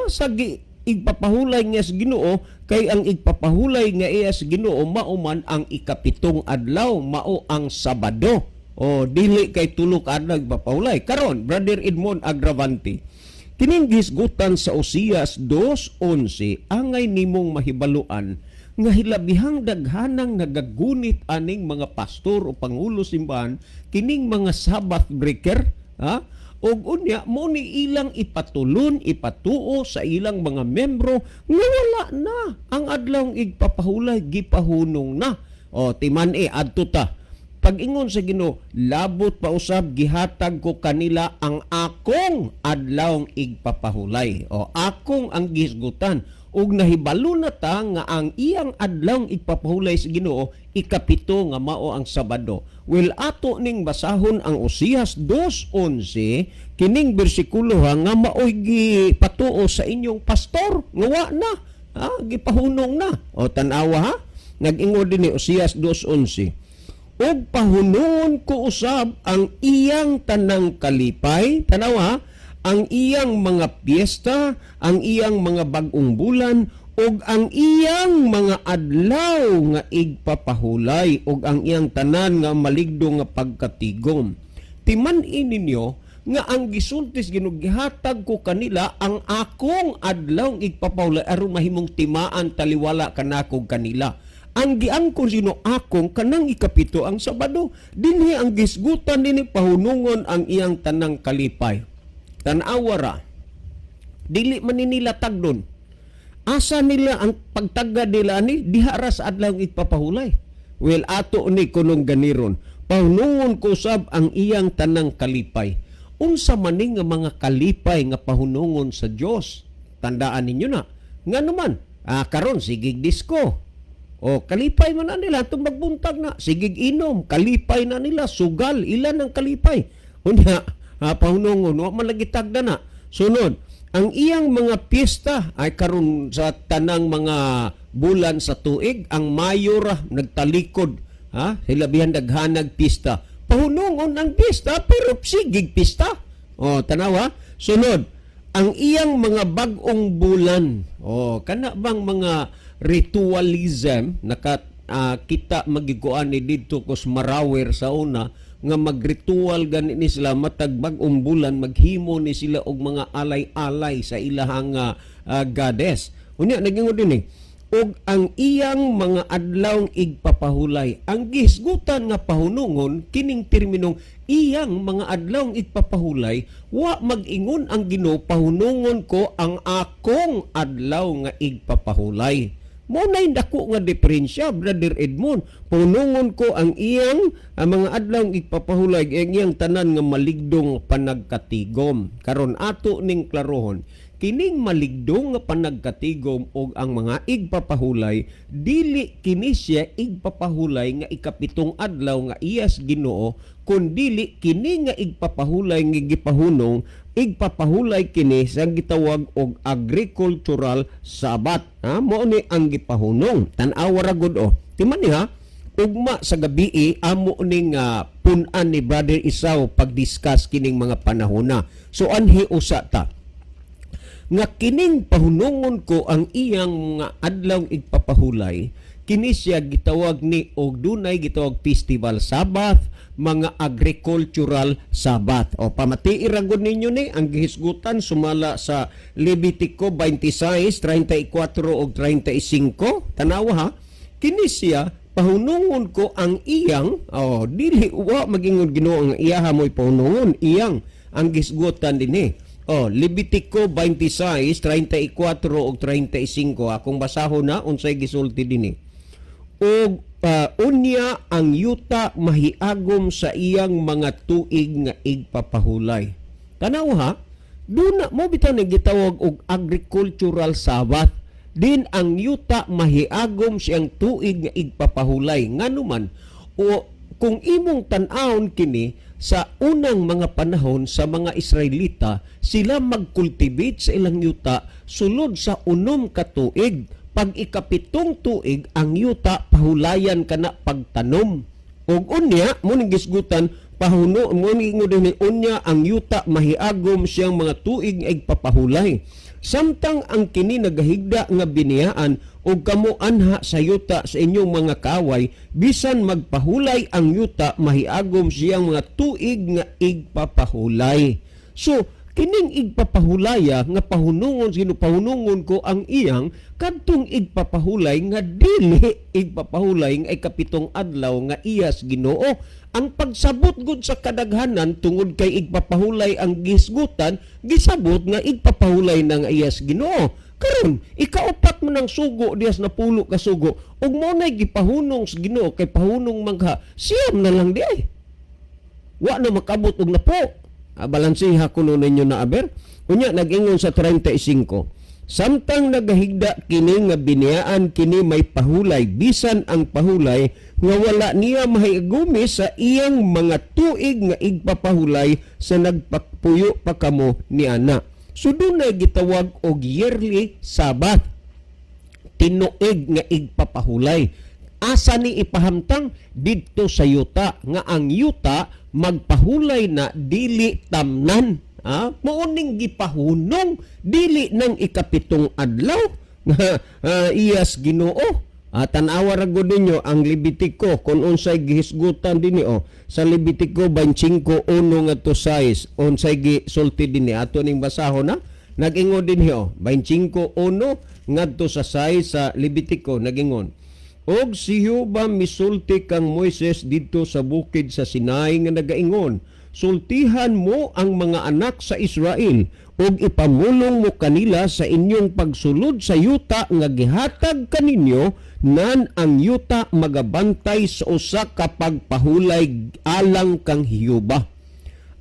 sa igpapahulay nga sa Ginoo, kay ang igpapahulay nga iya sa Ginoo mao man ang 7 adlaw, mao ang Sabado. O dili kay 3 ka adlaw igpapahulay. Karon, Brother Edmond Agravante, kining gisgutan sa Osias 2:11, angay nimong mahibaluan nga hilabihang daghanang nagagunit aning mga pastor o pangulo simbahan kining mga Sabbath breaker, ha? Og unya mo ni ilang ipatulon, ipatuo sa ilang mga membro nga wala na ang adlaw igpapahulay, gipahunong na. O timan-i, adto ta. Pag-ingon sa Ginoo, "Labot pa usab gihatag ko kanila ang akong adlaw igpapahulay." O akong ang gisgutan. Ug nahibalo na ta nga ang iyang adlaw igpapahulay sa Ginoo 7 nga mao ang Sabado. Well, ato ning basahon ang Osias 2:11, kining bersikulo ha, nga maoy gipatuo sa inyong pastor nga wa na ha, gipahunong na. O tan-awa ha, nag-ingon din ni Osias 2:11, "Ug pahunungon ko usab ang iyang tanang kalipay," tanawa, "ang iyang mga piyesta, ang iyang mga bag-ong bulan, Ug ang iyang mga adlaw nga igpapahulay ug ang iyang tanan nga maligdo nga pagkatigom. Timan-i ninyo nga ang gisulti sa Ginoo, gihatag ko kanila ang akong adlaw igpapahulay aron mahimong timaan taliwala kanako kanila. Ang giangkon sino akong kanang 7 ang Sabado. Dinhi ang gisgutan dinhi, pahunungon ang iyang tanang kalipay. Tan-awa ra. Dili man ni nila tagdon. Asa nila ang pagtagad nila ani diha ra sa adlaw igpapahulay. Well, ato ni kunong ganiron. Pahunungon ko sab ang iyang tanang kalipay. Unsa man ni nga mga kalipay nga pahunungon sa Dios? Tandaan ninyo na. Nga naman, karon sigig disco. O kalipay man na nila itong magbuntag na. Sigig inom, kalipay na nila, sugal, ilan ang kalipay. Unya, pahunungon, wa man lagi tagda na. Sunod, ang iyang mga piyesta ay karon sa tanang mga bulan sa tuig, ang Mayo ra nagtalikod, ha? Hilabihan daghanag pista. Pahunungon ang pista pero sigig pista. O tanawa, sunod, ang iyang mga bag-ong bulan. O kana bang mga ritualism naka kita magiguan ni didto kos Marawer sa una nga magritual gani ni sila matag bag-ong bulan, maghimo ni sila og mga alay-alay sa ilahang goddess. Unya nagingon din eh, og ang iyang mga adlaw igpapahulay. Ang gisgutan nga pahunungon kining terminong iyang mga adlaw igpapahulay, wa mag-ingon ang Ginoo pahunungon ko ang akong adlaw nga igpapahulay. Mo na'y dako nga diferensya, Brother Edmond. Pahunungon ko ang iyang ang mga adlaw igpapahulay, ang iyang tanan nga maligdong panagkatigom. Karon ato ning klarohon, kining maligdong nga panagkatigom og ang mga igpapahulay, dili kini siya igpapahulay nga 7 adlaw nga iyas Ginoo, kun dili kini nga igpapahulay nga gipahunong, igpapahulay kini sa gitawag og agricultural Sabbath. Ha, mao ni ang gipahunong. Tan-awa ra gud oh. Timan ni ha, ugma sa gabii amo ning pun-an ni Brother Isaw pag-discuss kining mga panahona. So anhi usa ta nga kining pahunungon ko ang iyang mga adlaw igpapahulay, kini siya gitawag ni og dunay gitawag festival Sabbath, mga agricultural Sabbath. O pamatii ra gud ninyo ni ang gihisgutan sumala sa Levitico 26:34 og 35. Tanawa ha, kini siya pahunungon ko ang iyang, oh, dili wa magingon Ginoo ang iyaha mo'y pahunungon, iyang ang gisgutan dinhi. Oh, Levitico 26:34 ug 35. Akong basahon na unsay gisulti dinhi. Og unya ang yuta mahiagom sa iyang mga tuig nga igpapahulay. Tanaw ha, duna mo bitaw ni gitawag og agricultural Sabbath. Din ang yuta mahiagom siyang tuig nga igpapahulay. Nganuman, o kung imong tan-awon kini sa unang mga panahon sa mga Israelita, sila mag-cultivate sa ilang yuta sulod sa 6 ka tuig. Pag 7 tuig, ang yuta pahulayan kana pagtanom. Ug unya, mo ning gisgutan, pahuno, mo ning ingon din, unya ang yuta mahiagom siyang mga tuig nga igpapahulay. Samtang ang kini nagahigda nga biniyaan og kamo anha sa yuta sa inyong mga kaway, bisan magpahulay ang yuta, mahiagom siyang mga tuig nga igpapahulay. So, kining igpapahulaya nga pahunungon, sino pahunungon ko ang iyang kadtong igpapahulay nga dili igpapahulay nga 7 adlaw nga iyas Ginoo. Ang pagsabot gud sa kadaghanan tungod kay igpapahulay ang gisgutan, gisabot nga igpapahulay na nga iyas Ginoo. Karon, 4 man ang sugo diyas na 10 ka sugo, ug mo nay gipahunong sa Ginoo kay pahunong mangha, 9 na lang di ay. Wa na makabot og 10. Balanseha kuno ninyo na aber. Unya nag-ingon sa 35. Samtang nagahigda kini nga biniyaan kini may pahulay, bisan ang pahulay nga wala niya mahigumi sa iyang mga tuig nga igpapahulay sa nagpapuyo pa kamo ni ana. So dunay gitawag og yearly Sabbath, tinuig nga igpapahulay. Asa ni ipahamtang? Didto sa yuta, nga ang yuta magpahulay na dili tamnan. Mao ning gipahunong dili nang 7 adlaw. Nga iyas Ginoo. Tan-awa ra gud ninyo ang Levitico kung unsay gihisgutan dinhi oh. Sa Levitico 25:1 ngadto 6, unsay gisulti dinhi, ato ning basahon na. Nag-ingon dinhi oh, 25:1 ngadto sa 6 sa Levitico, nagingon: "Og si Jehova misulti kang Moises didto sa bukid sa Sinai nga nagaingon, 'Sultihan mo ang mga anak sa Israel ug ipamulong mo kanila sa inyong pagsulod sa yuta nga gihatag kaninyo, nan ang yuta magabantay sa usa ka pagpahulay alang kang Jehova.'"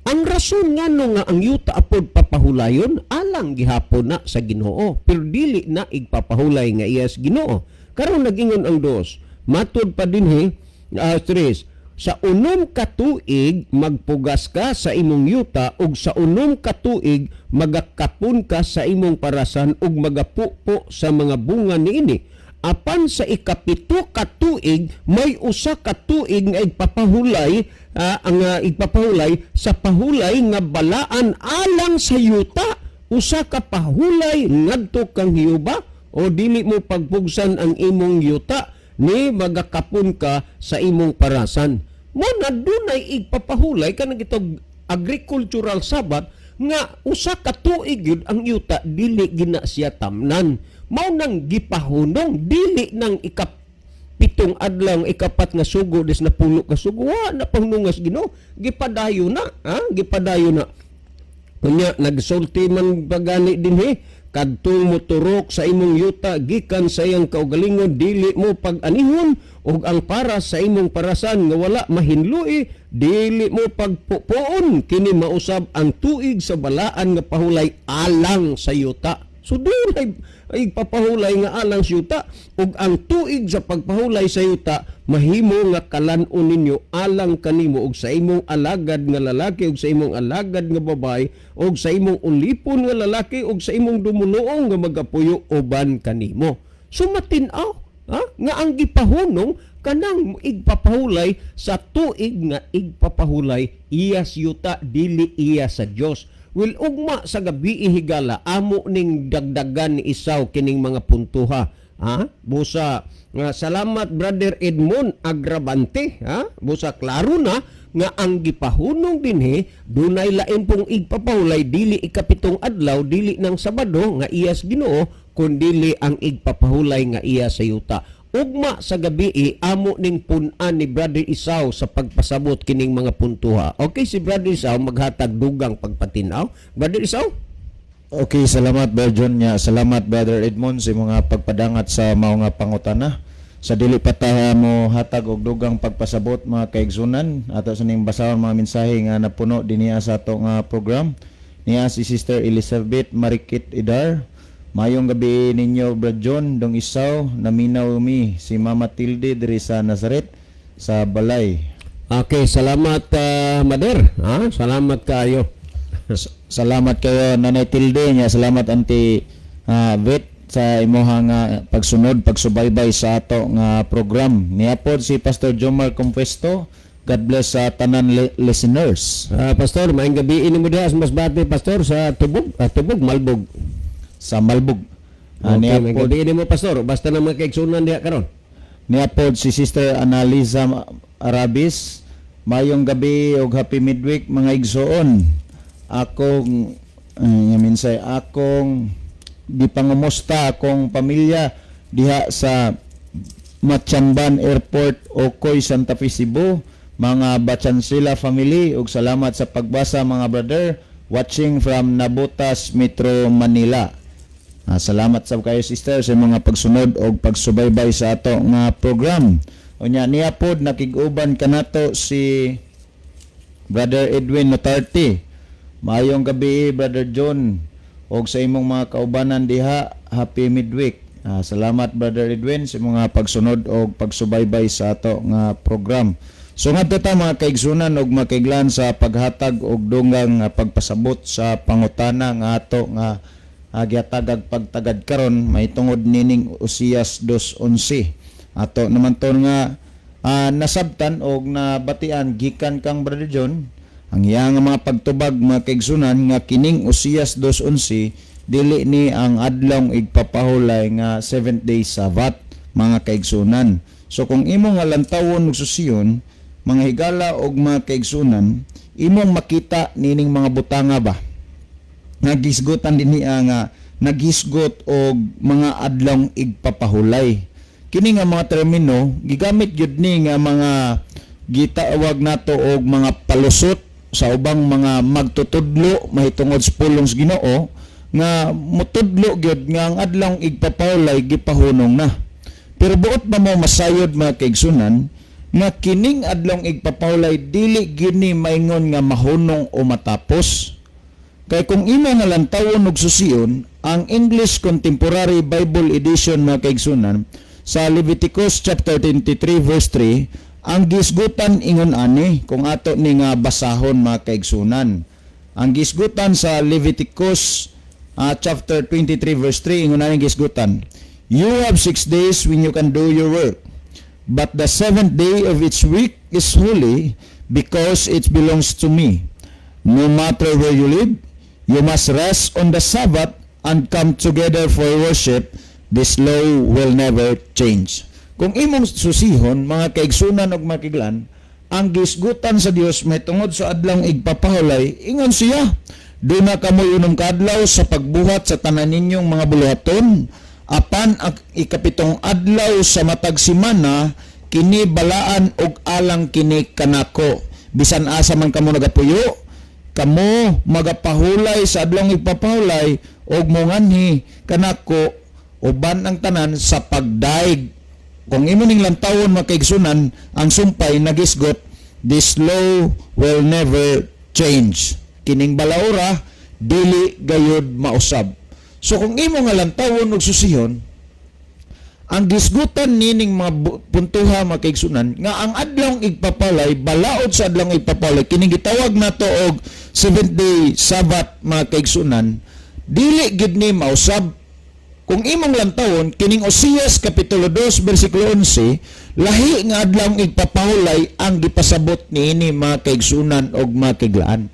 Ang rason ngano nga ang yuta apod papahulayon, alang gihapon na sa Ginoo, pero dili na igpapahulay nga iya sa Ginoo. Karon nag-ingon ang 2, matud pa dinhi, 3, "Sa 6 ka tuig magpugas ka sa imong yuta ug sa 6 ka tuig magakapon ka sa imong parasan ug magapupo sa mga bunga niini. Apan sa 7 ka tuig may usa ka tuig nga igpapahulay, ang igpapahulay sa pahulay nga balaan alang sa yuta, usa ka pahulay ngadto kang Jehova, o dili mo pagpugsan ang imong yuta ni magakapon ka sa imong parasan." Mo na dunay igpapahulay kanang itog agricultural Sabbath nga usa ka tuig yun ang yuta dili gina siya tamnan. Mao nang gipahunong dili nang 7 adlaw, 4 nga sugo, des na pulo ka sugo, wa na pahunungas Ginoo, gipadayo na, ha, gipadayo na. Unya nagsulti man pagani dinhi, "Kadtong moturok sa imong yuta gikan sa iyang kaugalingon dili mo pag-anihon, ug ang para sa imong parasan nga wala mahinlui dili mo pagpupuon. Kini mausab ang tuig sa balaan nga pahulay alang sa yuta." So dunay ay papahulay nga alang sa yuta, "Ug ang tuig sa pagpahulay sa yuta mahimo nga kalan-on ninyo alang kanimo ug sa imong alagad nga lalaki ug sa imong alagad nga babae ug sa imong ulipon nga lalaki ug sa imong dumuluong nga magapuyo uban kanimo." So matin-aw, ha, nga ang gipahunong kanang igpapahulay sa tuig nga igpapahulay iya sa yuta, dili iya sa Dios. Will ugma sa gabi, higala, amo ning dagdagan ni Isaw kining mga puntuha. Ha? Busa nga salamat, Brother Edmond Agrabante, ha? Busa klaro na nga ang gipahunong dinhi dunay lain pong igpapahulay, dili 7 adlaw, dili ng Sabado nga iya sa Ginoo, kundili ang igpapahulay nga iya sa yuta. Ugma sa gabi, amo ning pun-an ni Brother Isaw sa pagpasabot kining mga puntuha. Okay, si Brother Isaw maghatag dugang pagpatinaw. Brother Isaw? Okay, salamat, Brother John nya. Salamat, Brother Edmond, sa mga pagpadangat sa mao nga pangutana. Sa dili pa ta mo hatag og dugang pagpasabot, mga kaigsunan, ato sa ning basahon mga mensahe nga napuno dinhiya sa ato nga program. Niya si Sister Elizabeth Marikit Idar. "Mayong gabi ninyo, Brad John, Dong Isaw, naminaw mi si Mama Tilde diri sa Nazaret sa balay." Okay, salamat, Mader. Ha? Salamat kayo. Salamat kayo, Nanay Tilde nya, salamat, Auntie Vet, sa imuha nga pagsunod, pagsubaybay sa ato nga program. Niya pod si Pastor Jomar Compuesto. "God bless sa tanan listeners." Pastor, maayong gabi ini mo diha sa Masbate, Pastor, sa Tubog, Tubog, Malbog. Sa Malbog. Okay, Niya maayong pod, gabi ini mo, Pastor. Basta na mga kaigsunan diha karon. Niya pod si Sister Annalisa Arabis. "Mayong gabi ug happy midweek, mga igsoon. Akong minsay akong gipangumusta akong pamilya diha sa Machamban Airport, Ocoy, Santa Fe, Cebu. Mga Bachansila family, ug salamat sa pagbasa, mga brother. Watching from Navotas, Metro Manila." Salamat sa kayo, sister, sa mga pagsunod og pagsubaybay sa ato nga program. Unya niya pod nakig-uban kanato si Brother Edwin Notarte. "Maayong gabi, Brother John, og sa imong mga kaubanan diha, happy midweek." Salamat, Brother Edwin, sa mga pagsunod og pagsubaybay sa ato nga program. So ngadto ta, mga kaigsunan og mga kaiglan, sa paghatag og dugang nga pagpasabot sa pangutana nga ato nga gihatagag pagtagad karon mahitungod nining Osias 2:11. Ato naman to nga nasabtan og nabatian gikan kang Brother John ang iyang mga pagtubag, mga kaigsunan, nga kining Osias 2:11 Dili ni ang adlong igpapahulay nga seventh day Sabbath, mga kaigsunan. So kung imo nga lantawon ug susiyon, mga higala og mga kaigsunan, imong makita nining mga butanga ba nga gisgutan din niya nga nagisgot og mga adlong igpapahulay. Kini nga mga termino gigamit gyud ni nga mga gitawag nato og mga palusot sa ubang mga magtutudlo mahitungod sa pulong sa Ginoo nga mutudlo gyud nga ang adlong igpapahulay gipahunong na. Pero buot ba mo masayod, mga kaigsunan, nga kining adlong igpapahulay dili gyud ni maingon nga mahunong o matapos? Kay kung imo nga lantawon og susiyon ang English Contemporary Bible Edition, mga kaigsunan, sa Leviticus chapter 23 verse 3, ang gisgutan ingon ani kung ato ni nga basahon, mga kaigsunan. Ang gisgutan sa Leviticus chapter 23 verse 3, ingon ani gisgutan: "You have 6 days when you can do your work. But the seventh day of each week is holy because it belongs to me. No matter where you live, you must rest on the Sabbath and come together for worship. This law will never change." Kung imong susihon, mga kaigsunan ug mga kaiglaan, ang gisgutan sa Dios may tungod sa adlong igpapahulay, ingon siya, "Duna kamoy unom kadlaw sa pagbuhat sa tanan ninyong mga buluhaton, apan ang ikapitong adlaw sa matag semana kini balaan og alang kini kanako. Bisan asa man kamo nagapuyo, kamo magapahulay sa adlong igpapahulay og monganhi kanako uban ang tanan sa pagdaig." Kung imo ning lantawon, mga kaigsunan, ang sumpay nagisgot, "This law will never change." Kining balaura dili gayud mausab. So kung imo nga lantawon og susihon, ang gisgutan nining mga puntuha, mga kaigsunan, nga ang adlong igpapalay, balaod sa adlong igpapalay, kining gitawag nato og seventh day Sabbath, mga kaigsunan, dili gid ni mausab. Kung imong lantawon kining Oseas kapitulo 2 bersikulo 11, lahi nga adlong igpapahulay ang gipasabot niini, mga kaigsunan og mga kaiglaan,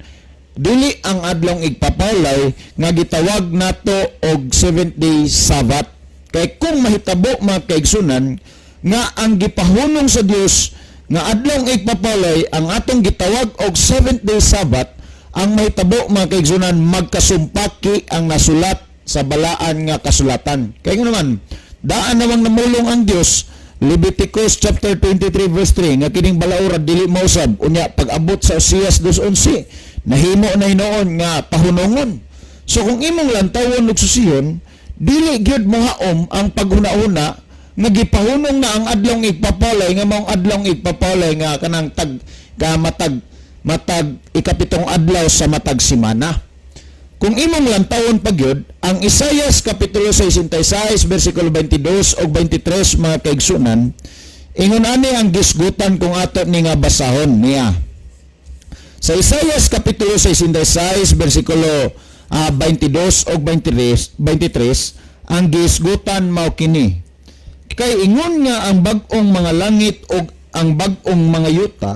dili ang adlong igpapahulay nga gitawag nato og seventh day Sabbath. Kay kung mahitabo, mga kaigsunan, nga ang gipahunong sa Dios nga adlong igpapahulay ang atong gitawag og seventh day Sabbath, ang mahitabo, mga kaigsunan, magkasumpaki ang nasulat sa balaan nga kasulatan. Kay nga naman, daan namang namulong ang Dios, Leviticus chapter 23 verse 3, nga kining balaura dili mausab. Unya pag-abot sa Oseas 2:11, nahimo na hinuon nga pahunongon. So kung imong lantawon ug susiyon, dili gyud mohaom ang paghuna-huna nga gipahunong na ang adlong igpapalay nga maong adlong igpapalay nga kanang tag ka matag matag ikapitong adlaw sa matag semana. Kung imong lantawon pagyud ang Isayas kapitulo 66 bersikulo 22 ug 23, mga kaigsunan, ingon ani ang gisgutan kung ato ni nga basahon niya. Sa Isayas kapitulo 66 bersikulo 22 ug 23, ang gisgutan mao kini: "Kay ingon nga ang bag-ong mga langit ug ang bag-ong mga yuta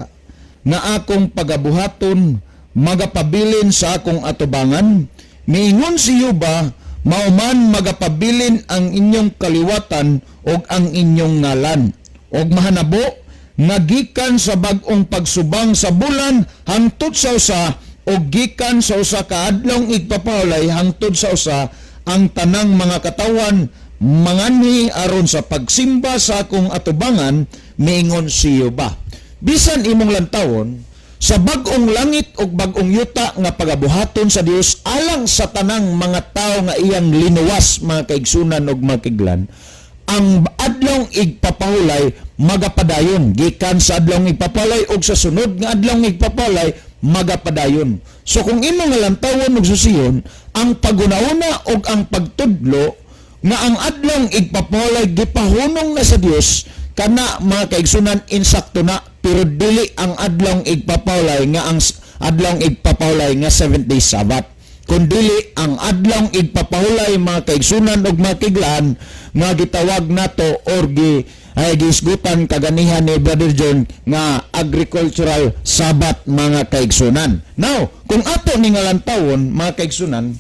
nga akong pagabuhaton magapabilin sa akong atubangan, miingon si Juba, mao man magapabilin ang inyong kaliwatan ug ang inyong ngalan. Ug mahanabo nga gikan sa bag-ong pagsubang sa bulan hangtod sa usa ug gikan sa usa ka adlong igpapahulay hangtod sa usa, ang tanang mga katawan manganhi aron sa pagsimba sa akong atubangan, miingon si Juba." Bisan imong lantawon sa bag-ong langit ug bag-ong yuta nga pagabuhaton sa Dios alang sa tanang mga tao nga iyang linuwas, mga kaigsunan ug mga kaiglaan, ang adlong igpapahulay magapadayon gikan sa adlong igpapahulay ug sa sunod nga adlong igpapahulay magapadayon. So kung imo nga lantawon ug susiyon ang paghuna-huna ug ang pagtudlo nga ang adlong igpapahulay gipahunong na sa Dios, kana, mga kaigsunan, insakto na, pero dili ang adlong igpapahulay nga ang adlong igpapahulay nga seventh day Sabbath, kundili ang adlong igpapahulay, mga kaigsunan ug mga kaiglaan, nga gitawag nato or gi ay gisgutan kaganihan ni Brother John nga agricultural Sabbath, mga kaigsunan. Now, kung ato ni nga lantawon, mga kaigsunan,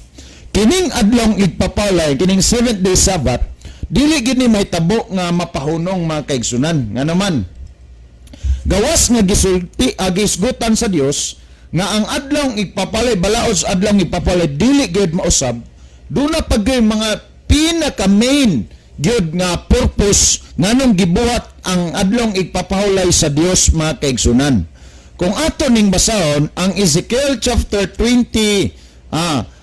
Kining adlong igpapalay, kining seventh day Sabbath, dili gid ni mahitabo nga mapahunong, mga kaigsunan. Nga naman, gawas nga gisulti, gisgutan sa Dios nga ang adlong igpapalay, balaod sa adlong igpapalay, dili gyud mausab, duna pa gyud mga pinaka main gyud nga purpose nganong gibuhat ang adlong igpapahulay sa Dios, mga kaigsunan. Kung ato ning basahon ang Ezekiel chapter 20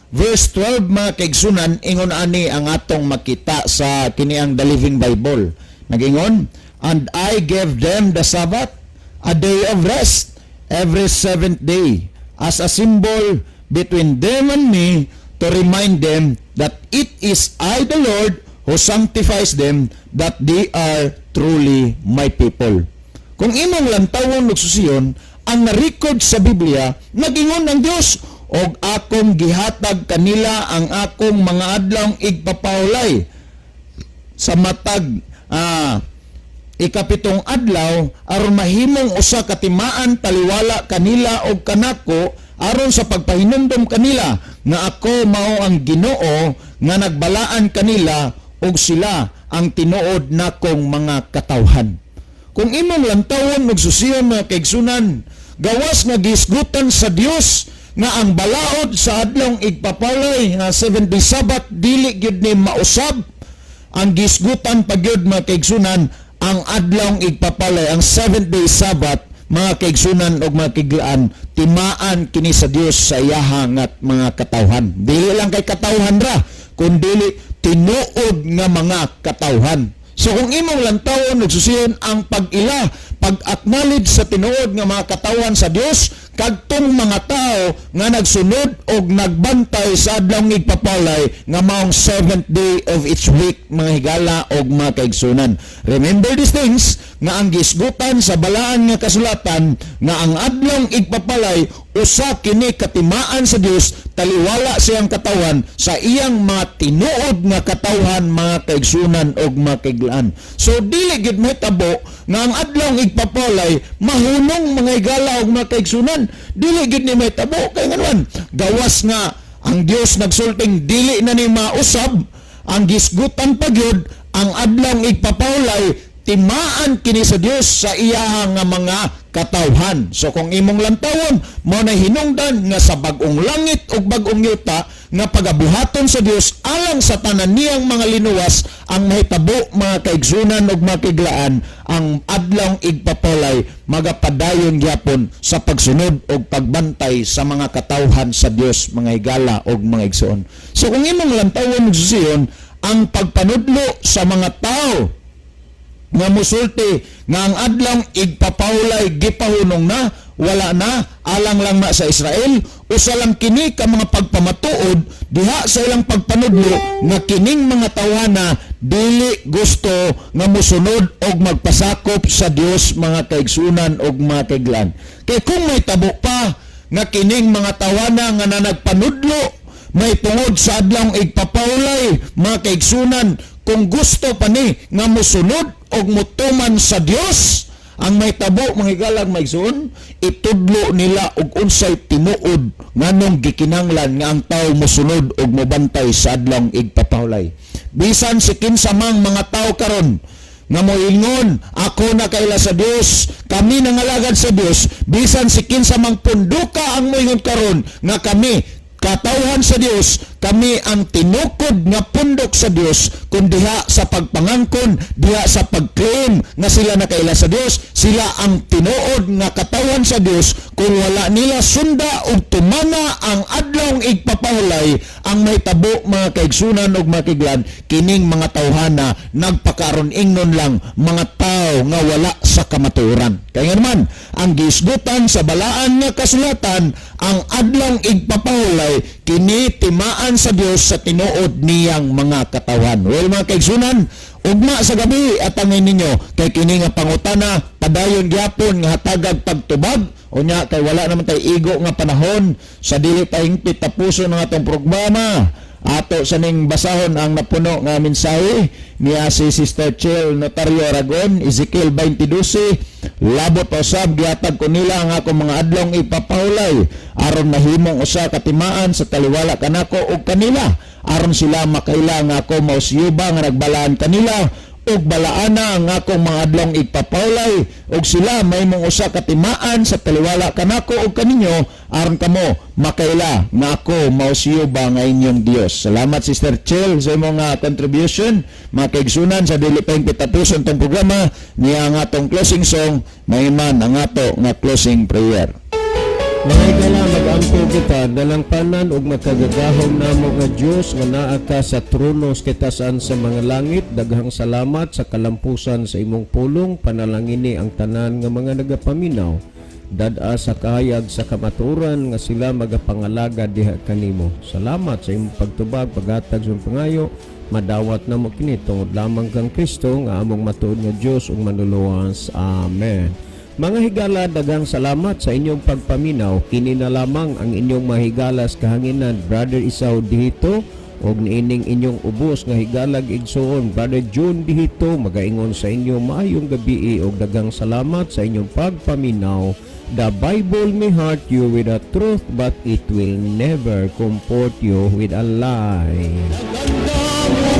verse 12, mga kaigsunan, ingon ani ang atong makita sa kini ang The Living Bible. Nagingon, "And I gave them the Sabbath, a day of rest, every seventh day, as a symbol between them and me to remind them that it is I the Lord who sanctifies them, that they are truly my people." Kung imong lantawon ug susiyon ang na-record sa Biblia, nagingon ang Dios, "Og akong gihatag kanila ang akong mga adlong igpapahulay sa matag ikapitong adlaw aron mahimong usa ka timaan taliwala kanila og kanako, aron sa pagpahinumdom kanila nga ako mao ang Ginoo nga nagbalaan kanila ug sila ang tinuod nakong mga katawhan." Kung imong lantawon ug susiyon, mga kaigsunan, gawas nga gisgutan sa Dios nga ang balaod sa adlong igpapalay nga seventh day Sabbath dili gyud ni mausab, ang gisgutan pa gyud, mga kaigsunan, ang adlong igpapalay, ang seventh day Sabbath, mga kaigsunan og mga kiglaan, timaan kini sa Dios sa iyaha nga mga katawhan. Dili lang kay katawhan ra, kundili tinuod nga mga katawhan. So kung imong lantawon ug susiyon ang pag-ila, pag-acknowledge sa tinuod nga mga katawhan sa Dios kadtong mga tao nga nagsunod og nagbantay sa adlong igpapalay nga maong seventh day of each week, mga higala og mga kaigsunan. Remember these things, nga ang gisgutan sa balaan nga kasulatan nga ang adlong igpapalay usa kini katimaan sa Dios taliwala sa iyang katawan, sa iyang mga tinuod nga katawhan, mga kaigsunan og mga kaiglaan. So dili gid mahitabo nga ang adlong igpapalay mahunong, mga higala og mga kaigsunan. Dili gid ni mahitabo kay nganuan, gawas nga ang Dios nagsulting dili na ni mausab, ang gisgutan pa gyud ang adlong igpapawlay timaan kini sa Dios sa iyaha nga mga katawhan. So kung imong lantawon, mao na hinungdan nga sa bag-ong langit ug bag-ong yuta nga pagabuhaton sa Dios alang sa tanan niyang mga linuwas, ang mahitabo, mga kaigsunan ug mga kaiglaan, ang adlong igpapalay magapadayon gyapon sa pagsunod og pagbantay sa mga katawhan sa Dios, mga higala ug mga igsoon. So kung imong lantawon ug susiyon ang pagpanudlo sa mga tao nga musulti nga ang adlong igpapawlay gipahunong na, wala na, alang lang na sa Israel, usa lang kini ka mga pagpamatuod diha sa ilang pagpanudlo nga kining mga tawhana dili gusto nga musunod og magpasakop sa Dios, mga kaigsunan og mga kaiglan. Kay kung may tabo pa nga kining mga tawhana nga nanagpanudlo may tungod sa adlong igpapawlay, mga kaigsunan, kung gusto pa ni nga musunod og mutuman sa Dios, ang may tabo, mga higalang maigsoon, itudlo nila og unsay tinuod nganong gikinanglan nga ang tao mosunod og mobantay sa adlong igpapahulay. Bisan si kinsa mang mga tao karon nga moingon, "Ako nakaila sa Dios, kami nangalagad sa Dios," bisan si kinsa mang punduka ang moingon karon nga kami katawhan sa Dios, kami ang tinukod nga pundok sa Dios, kung diha sa pagpangangkon, diha sa pag-claim nga sila nakaila sa Dios, sila ang tinuod nga katawhan sa Dios, kung wala nila sunda og tumana ang adlong igpapahulay, ang mahitabo, mga kaigsunan ug mga kaiglaan, kining mga tawhana nagpakaron ingnon lang mga tao nga wala sa kamatuoran. Kaya nga naman, ang gisgutan sa balaan nga kasulatan, ang adlong igpapahulay kini timaan sa Dios sa tinuod niyang mga katawhan. Well, mga kaigsunan, ugma sa gabi atangin ninyo kay kini nga pangutana padayon gyapon nga hatagag pagtubag. Unya kay wala naman tay igo nga panahon sa dili pa hingpit tapuson ang atong programa. Ato sa ning basahon ang napuno nga mensahe niya si Sister Chel Notario Aragon, Ezekiel 20:12, "Labot pa usab gihatag ko nila ang akong mga adlong ipapahulay aron mahimong usa ka timaan sa taliwala kanako ug kanila, aron sila makaila nga ako mao si Jehova nga nagbalaan kanila, ug balaana ang akong mga adlong igpapawlay ug sila mahimong usa ka timaan sa taliwala kanako ug kaninyo, aron kamo makaila nga ako mao si Jehova nga inyong Dios." Salamat, Sister Chel, sa imong contribution. Mga kaigsunan, sa dili pa yung pitapuson tong programa niya ang atong closing song, maiman ang ato nga closing prayer. Mga higala, mag-ampo kita. Dalangpanan ug makagagahom namo nga Dios nga naa ka sa trono sa kitasan sa mga langit, daghang salamat sa kalampusan sa imong pulong. Panalangini ang tanan nga mga nagapaminaw. Dad-a sa kahayag sa kamatuoran nga sila magapangalaga diha kanimo. Salamat sa imong pagtubag, paghatag sa imong pangayo. Madawat namo kini tungod lamang kang Kristo nga among matuod nga Dios ug Manluluwas. Amen. Mga higala, daghang salamat sa inyong pagpaminaw. Kini na lamang ang inyong mahigalas kahanginan, Brother Isaw Dihito, og niining inyong ubos nga higalag igsuon, Brother June Dihito, magaingon sa inyo maayong gabi og daghang salamat sa inyong pagpaminaw. The Bible may hurt you with the truth, but it will never comfort you with a lie. Ganda.